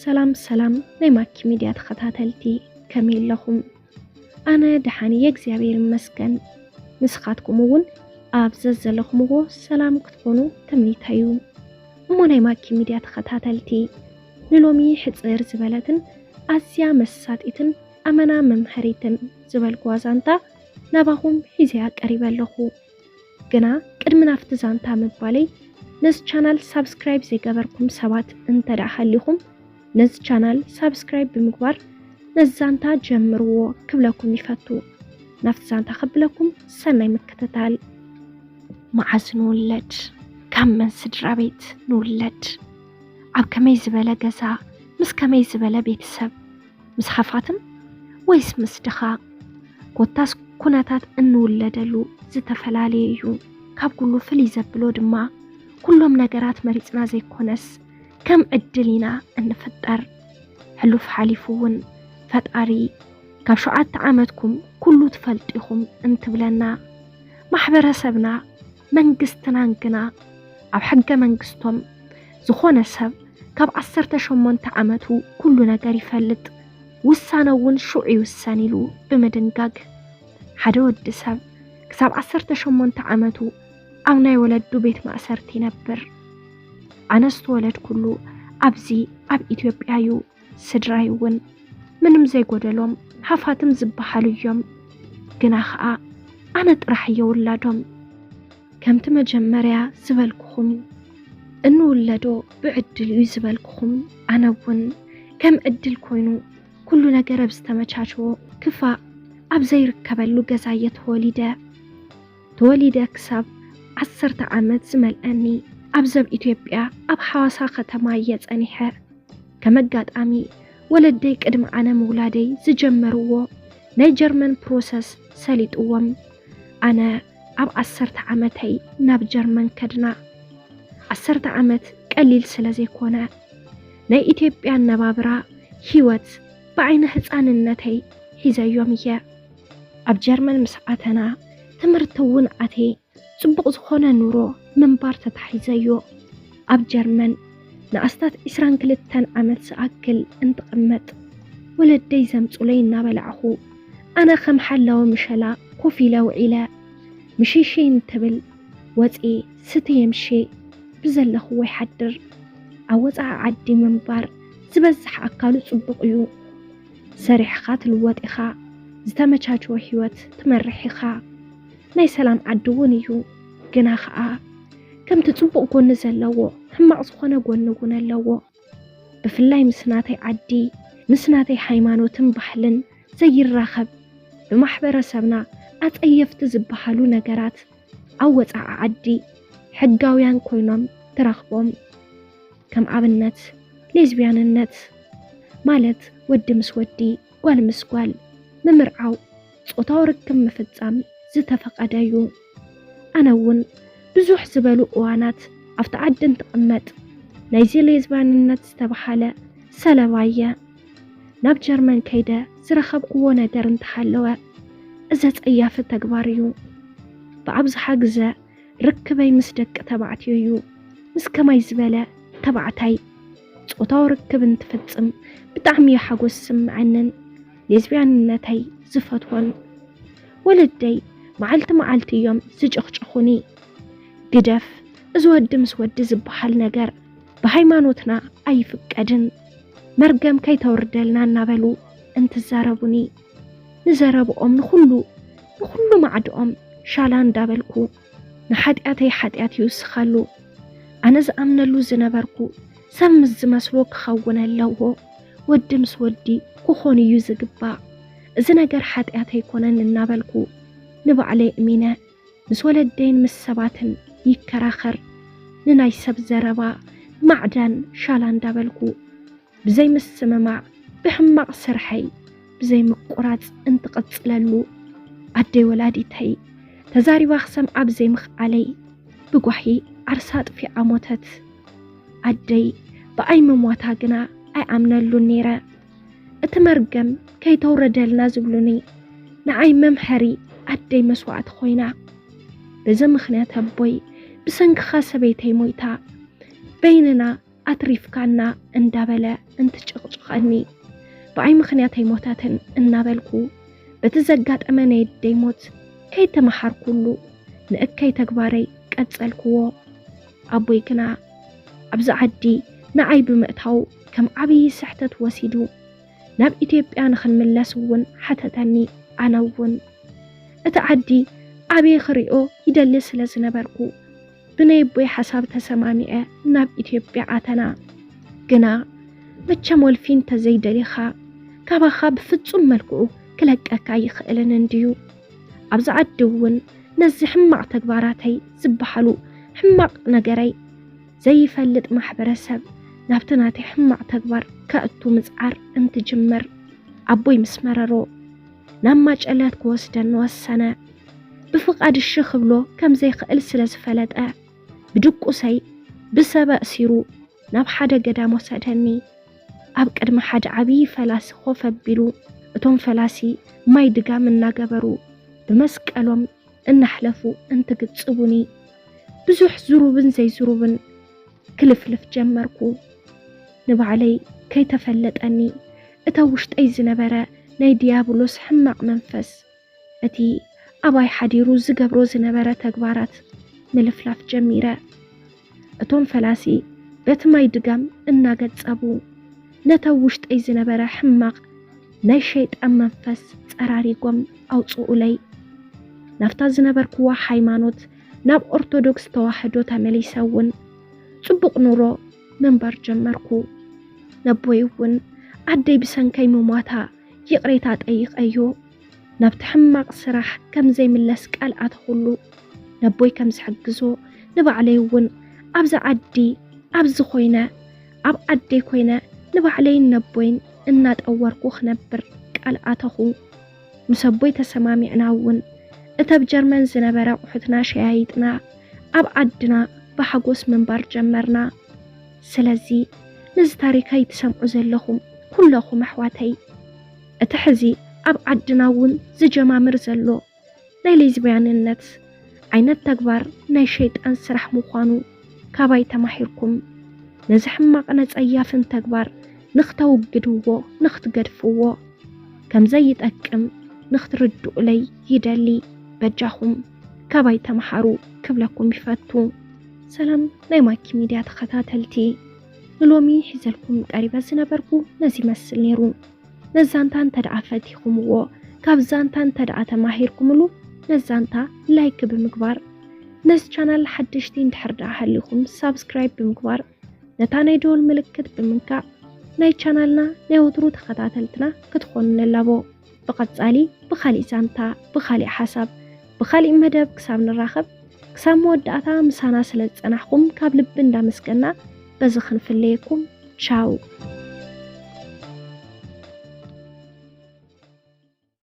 ሰላም ሰላም ናይ ማኪ ሚድያ ተኸታተልቲ፣ ከመይ ኣለኹም? ኣነ ደሓን እየ እግዚኣብሔር ይመስገን። ንስኻትኩም እውን ኣብ ዘዘለኹምዎ ሰላም ክትኾኑ ትምኒተይ እዩ። እሞ ናይ ማኪ ሚድያ ተኸታተልቲ፣ ንሎሚ ሕፅር ዝበለትን ኣዝያ መሳጢትን ኣመና መምሃሪትን ዝበልኩዋ ዛንታ ናባኹም ሒዘያ ቀሪበ ኣለኹ። ግና ቅድሚ ናብቲ ዛንታ ምባለይ፣ ነዚ ቻናል ሳብስክራይብ ዘይገበርኩም ሰባት እንተ ደኣ ሃሊኹም፣ ነዚ ቻናል ሳብስክራይብ ብምግባር ነዚ ዛንታ ጀምርዎ ክብለኩም ይፈቱ። ናብቲ ዛንታ ከብለኩም ሰናይ ምክትታል። መዓስ ንውለድ? ካብ መን ስድራ ቤት ንውለድ? ኣብ ከመይ ዝበለ ገዛ? ምስ ከመይ ዝበለ ቤተሰብ? ምስ ሃፋትም ወይስ ምስ ድኻ? ኮታስ ኩነታት እንውለደሉ ዝተፈላለየ እዩ። ካብ ኩሉ ፍልይ ዘብሎ ድማ ኩሎም ነገራት መሪጽና ዘይኮነስ ከም ዕድል ኢና እንፍጠር። ሕሉፍ ሓሊፉ እውን ፈጣሪ ካብ ሸውዓተ ዓመትኩም ኩሉ ትፈልጡ ኢኹም እንትብለና፣ ማሕበረሰብና መንግስትናን ግና ኣብ ሕገ መንግስቶም ዝኾነ ሰብ ካብ ዓሰርተ ሸሞንተ ዓመቱ ኩሉ ነገር ይፈልጥ፣ ውሳነ እውን ሽዑ ይውሰን ኢሉ ብምድንጋግ፣ ሓደ ወዲ ሰብ ክሳብ ዓሰርተ ሸሞንተ ዓመቱ ኣብ ናይ ወለዱ ቤት ማእሰርቲ ይነብር። ኣነ ዝተወለድኩሉ ኣብዚ ኣብ ኢትዮጵያ እዩ። ስድራይ እውን ምንም ዘይጎደሎም ሃፋትም ዝበሃሉ እዮም። ግና ኸኣ ኣነ ጥራሕ እየ ውላዶም። ከምቲ መጀመርያ ዝበልኩኹም፣ እንውለዶ ብዕድል እዩ ዝበልኩኹም፣ ኣነ እውን ከም ዕድል ኮይኑ ኩሉ ነገር ኣብ ዝተመቻቸዎ፣ ክፋእ ኣብ ዘይርከበሉ ገዛ እየ ተወሊደ። ተወሊደ ክሳብ ዓሰርተ ዓመት ዝመልኣኒ ኣብዚ ኣብ ኢትዮጵያ ኣብ ሓዋሳ ከተማ እየ ጸኒሐ። ከም ኣጋጣሚ ወለደይ ቅድሚ ኣነ ምውላደይ ዝጀመርዎ ናይ ጀርመን ፕሮሰስ ሰሊጥዎም፣ ኣነ ኣብ ዓሰርተ ዓመተይ ናብ ጀርመን ከድና። ዓሰርተ ዓመት ቀሊል ስለ ዘይኮነ፣ ናይ ኢትዮጵያ ኣነባብራ ህይወት ብዓይኒ ህጻንነተይ ሒዘዮም እየ። ኣብ ጀርመን ምስ ኣተና፣ ትምህርቲ እውን ኣትየ ጽቡቕ ዝኾነ ኑሮ ምንባር ተታሒዘዮ። ኣብ ጀርመን ንኣስታት ዒስራን ክልተን ዓመት ዝኣክል እንትቕመጥ፣ ወለደይ ዘምጹለይ እናበላዕኹ፣ ኣነ ከም ሓላዊ ምሸላ ኮፍ ኢለ ውዒለ፣ ምሽይሽይ እንትብል ወጺኤ ስትየ ምሼ ብዘለኽዎ ይሓድር። ኣብ ወጻኢ ዓዲ ምንባር ዝበዝሕ ኣካሉ ጽቡቕ እዩ። ሰሪሕኻ ትልወጥ ኢኻ፣ ዝተመቻቸወ ህይወት ትመርሕ ኢኻ። ናይ ሰላም ዓዲ እውን እዩ። ግና ኸኣ ከምቲ ጽቡቕ ጎኒ ዘለዎ፣ ሕማቕ ዝኾነ ጎኒ እውን ኣለዎ። ብፍላይ ምስ ናተይ ዓዲ፣ ምስ ናተይ ሃይማኖትን ባህልን ዘይራኸብ፣ ብማሕበረሰብና ኣጸየፍቲ ዝበሃሉ ነገራት ኣብ ወጻኢ ዓዲ ሕጋውያን ኮይኖም ትረኽቦም። ከም ኣብነት ሌዝቢያንነት፣ ማለት ወዲ ምስ ወዲ፣ ጓል ምስ ጓል ምምርዓው፣ ጾታዊ ርክብ ምፍጻም ዝተፈቐደ እዩ። ኣነ እውን ብዙሕ ዝበሉ እዋናት ኣብቲ ዓዲ እንትቕመጥ ናይዚ ሌዝቢያንነት ዝተባሃለ ሰለባ እየ። ናብ ጀርመን ከይደ ዝረኸብክዎ ነገር እንተሃለወ፣ እዚ ኣጸያፊ ተግባር እዩ። ብኣብዝሓ ግዘ ርክበይ ምስ ደቂ ተባዕትዮ እዩ። ምስ ከማይ ዝበለ ተባዕታይ ጾታዊ ርክብ እንትፍጽም ብጣዕሚ እዩ ሓጎስ ዝስምዐንን ሌዝቢያንነተይ ዝፈትዎን። ወለደይ መዓልቲ መዓልቲ እዮም ዝጭቕጭኹኒ። ግደፍ፣ እዚ ወዲ ምስ ወዲ ዝበሃል ነገር ብሃይማኖትና ኣይፍቀድን፣ መርገም ከይተውርደልና እናበሉ እንትዛረቡኒ፣ ንዘረብኦም ንኹሉ፣ ንኹሉ ማዕድኦም ሻላ እንዳበልኩ፣ ንሓጢኣተይ ሓጢኣት ይውስኸሉ። ኣነ ዝኣምነሉ ዝነበርኩ ሰብ ምስ ዝመስሎ ክኸውን ኣለዎ። ወዲ ምስ ወዲ ክኾን እዩ ዝግባእ። እዚ ነገር ሓጢኣት ኣይኮነን እናበልኩ ንባዕለይ እሚነ፣ ምስ ወለደይን ምስ ሰባትን ይከራኸር። ንናይ ሰብ ዘረባ ማዕዳን ሻላ እንዳበልኩ፣ ብዘይ ምስምማዕ ብሕማቕ ስርሐይ ብዘይ ምቁራጽ እንትቕጽለሉ፣ ኣደይ ወላዲተይ ተዛሪባ ክሰምዓ ብዘይ ምኽኣለይ ብጓሂ ዓርሳ ኣጥፊኣ ሞተት። ኣደይ ብኣይ ምሟታ ግና ኣይኣምነሉን ነይረ። እቲ መርገም ከይተውረደልና ዝብሉኒ ንዓይ መምሀሪ ኣደይ መስዋእቲ ኮይና። በዚ ምኽንያት ኣቦይ ብሰንክኻ ሰበይተይ ሞይታ፣ በይንና ኣትሪፍካና እንዳበለ እንትጭቕጭቐኒ፣ ብኣይ ምኽንያት ኣይሞተትን እናበልኩ በቲ ዘጋጠመ ናይ ኣደይ ሞት ከይተመሃርኩሉ ንእከይ ተግባረይ ቀጸልክዎ። ኣቦይ ግና ኣብዚ ዓዲ ንዓይ ብምእታው ከም ዓብዪ ስሕተት ወሲዱ ናብ ኢትዮጵያ ንኽንምለስ እውን ሓተተኒ። ኣነ እውን እቲ ዓዲ ዓብየ ክሪኦ ይደሊ ስለ ዝነበርኩ ብናይ ኣቦይ ሓሳብ ተሰማሚዐ ናብ ኢትዮጵያ ኣተና። ግና መቸም ወልፊ እንተዘይደሊኻ ካባኻ ብፍጹም መልክዑ ክለቀካ ይኽእልን እንድዩ። ኣብዚ ዓዲ እውን ነዚ ሕማቕ ተግባራተይ ዝበሃሉ ሕማቕ ነገረይ ዘይፈልጥ ማሕበረሰብ ናብቲ ናተይ ሕማቕ ተግባር ከእቱ ምጽዓር እንትጅምር ኣቦይ ምስ መረሮ ናብ ማጨለት ክወስደኒ ወሰነ። ብፍቓድ እሺ ክብሎ ከም ዘይኽእል ስለ ዝፈለጠ ብድቁሰይ ብሰበ ኣእሲሩ ናብ ሓደ ገዳም ወሰደኒ። ኣብ ቅድሚ ሓደ ዓብዪ ፈላሲ ኮፍ ኣቢሉ እቶም ፈላሲ ማይ ድጋም እናገበሩ ብመስቀሎም እናሕለፉ እንትግጽቡኒ ብዙሕ ዝሩብን ዘይዝሩብን ክልፍልፍ ጀመርኩ። ንባዕለይ ከይተፈለጠኒ እታ ውሽጠይ ዝነበረ ናይ ዲያብሎስ ሕማቕ መንፈስ እቲ ኣባይ ሓዲሩ ዝገብሮ ዝነበረ ተግባራት ምልፍላፍ ጀሚረ። እቶም ፈላሲ በቲ ማይ ድጋም እናገጸቡ ነታ ውሽጠይ ዝነበረ ሕማቕ ናይ ሸይጣን መንፈስ ጸራሪጎም ኣውጽኡለይ። ናብታ ዝነበርክዋ ሃይማኖት ናብ ኦርቶዶክስ ተዋህዶ ተመሊሰ እውን ጽቡቕ ኑሮ ምንባር ጀመርኩ። ነቦይ እውን ኣደይ ብሰንከይ ምሟታ ይቕሬታ ጠይቐዮ ናብቲ ሕማቕ ስራሕ ከም ዘይምለስ ቃል ኣተኹሉ። ነቦይ ከም ዝሕግዞ ንባዕለይ እውን ኣብዚ ዓዲ ኣብዚ ኮይነ ኣብ ዓደይ ኮይነ ንባዕለይን ነቦይን እናጠወርኩ ክነብር ቃል ኣተኹ። ምስ ኣቦይ ተሰማሚዕና እውን እቲ ኣብ ጀርመን ዝነበረ ኣቑሑትና ሸያይጥና ኣብ ዓድና ብሓጎስ ምንባር ጀመርና። ስለዚ ነዚ ታሪከይ ትሰምዑ ዘለኹም ኩለኹም ኣሕዋተይ እቲ ሕዚ ኣብ ዓድና እውን ዝጀማምር ዘሎ ናይ ሌዝብያንነት ዓይነት ተግባር ናይ ሸይጣን ስራሕ ምዃኑ ካባይ ተማሂርኩም ነዚ ሕማቕን ኣጸያፍን ተግባር ንኽተውግድዎ ንኽትገድፍዎ ከም ዘይጠቅም ንኽትርድኡለይ ይደሊ። በጃኹም ካባይ ተምሃሩ ክብለኩም ይፈቱ። ሰላም ናይ ማኪ ሚድያ ተኸታተልቲ፣ ንሎሚ ሒዘልኩም ቀሪበ ዝነበርኩ ነዚ ይመስል ነይሩ። ነዛንታ እንተ ደኣ ፈቲኹምዎ ካብ ዛንታ እንተ ደኣ ተማሂርኩምሉ ነዛንታ ላይክ ብምግባር ነዚ ቻናል ሓደሽቲ እንድሕር ደኣ ሃሊኹም ሳብስክራይብ ብምግባር ነታ ናይ ደወል ምልክት ብምንካእ ናይ ቻናልና ናይ ወትሩ ተኸታተልትና ክትኾኑ ንላቦ። ብቐጻሊ ብኻሊእ ዛንታ ብኻሊእ ሓሳብ ብኻሊእ መደብ ክሳብ ንራኸብ ክሳብ መወዳእታ ምሳና ስለ ዝጸናሕኩም ካብ ልቢ እንዳመስገና በዚ ክንፍለየኩም ቻው።